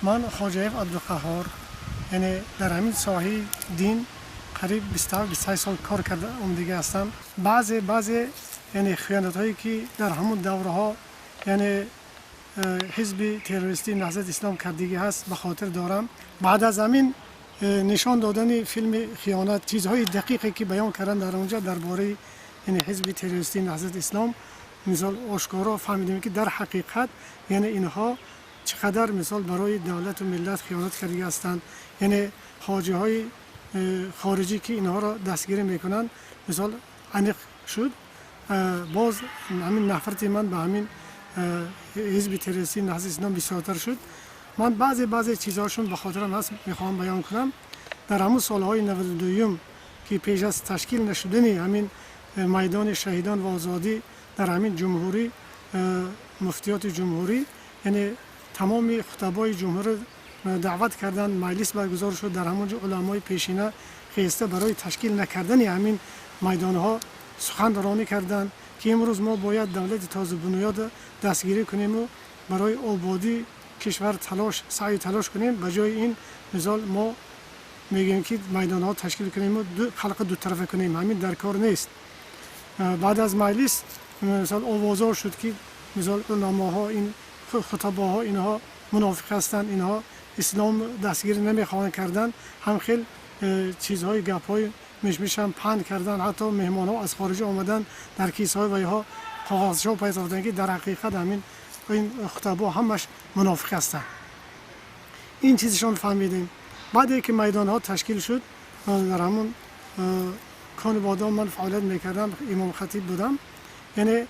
Ман Хоҷаев Абдуқаҳҳор, яъне дар ҳамин соҳаи дин қариб 27-28 сол кор карда омадагӣ ҳастам. Баъзе баъзе, яъне, хиёнатҳое, ки дар ҳамун давраҳо, яъне, ҳизби террористии Наҳзати Ислом кардагӣ ҳаст, ба хотир дорам. Баъд аз ҳамин нишон додани филми «Хиёнат», чизҳои дақиқе, ки баён карданд дар онҷа дар бораи, яъне, ҳизби террористии Наҳзати Ислом, мисол, ошкоро фаҳмидем, ки дар ҳақиқат, яъне, инҳо чӣ қадар, мисол, барои давлату миллат хиёнат кардагӣ ҳастанд. Яъне хоҷаҳои хориҷӣ, ки инҳоро дастгирӣ мекунанд, мисол, аниқ шуд. Боз ҳамин нафрати ман ба ҳамин ҳизби террористии Наҳзати Ислом бисёртар шуд. Ман баъзе баъзе чизҳошон ба хотирам ҳаст, мехоҳам баён кунам. Дар ҳамун солҳои 92-юм, ки пеш аз ташкил нашудани ҳамин Майдони шаҳидон ва озодӣ дар ҳамин ҷумҳурӣ, муфтиёти ҷумҳурӣ, яъне, тамоми хутабои ҷумҳурӣ даъват карданд, маҷлис баргузор шуд. Дар ҳамон ҷо уламои пешина хеста барои ташкил накардани ҳамин майдонҳо сухан ронӣ карданд, ки имрӯз мо бояд давлати тозабунёд дастгирӣ кунему барои ободии кишвар талош, саъю талош кунем. Ба ҷои ин, мисол, мо мегӯем, ки майдонҳо ташкил кунему халқа дутарафа кунем, ҳамин дар кор нест. Баъд аз маҷлис, мисол, овозҳо шуд, ки, мисол, уламоҳо, ин хутабоҳо, инҳо мунофиқ ҳастанд, инҳо ислом дастгирӣ намехоҳанд кардан. Ҳам хел чизҳои гапҳои мишмишам панд кардан. Ҳатто меҳмонҳо аз хориҷа омадан, дар кисаҳои вайҳо коғазчаҳо пайдо карданд, ки дар ҳақиқат ҳамин ин хутабо ҳамаш мунофиқ ҳастанд. Ин чизшон фаҳмидем. Баъде ки майдонҳо ташкил шуд, дар ҳамун Кони Бодом ман фаъолият мекардам, имомхатиб будам. Яъне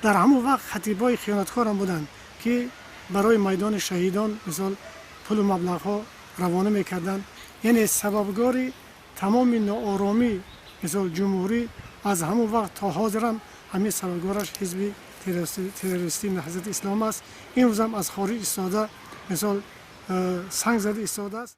дар ҳамон вақт хатибҳои хиёнаткорам буданд, ки барои Майдони шаҳидон, мисол, пулу маблағҳо равона мекарданд. Яъне сабабгори тамоми нооромӣ, мисол, ҷумҳурӣ аз ҳамон вақт то ҳозирам ҳамин сабабгораш ҳизби террористии Наҳзати Ислом аст. Имрӯзам аз хориҷ истода, мисол, санг зада истодааст.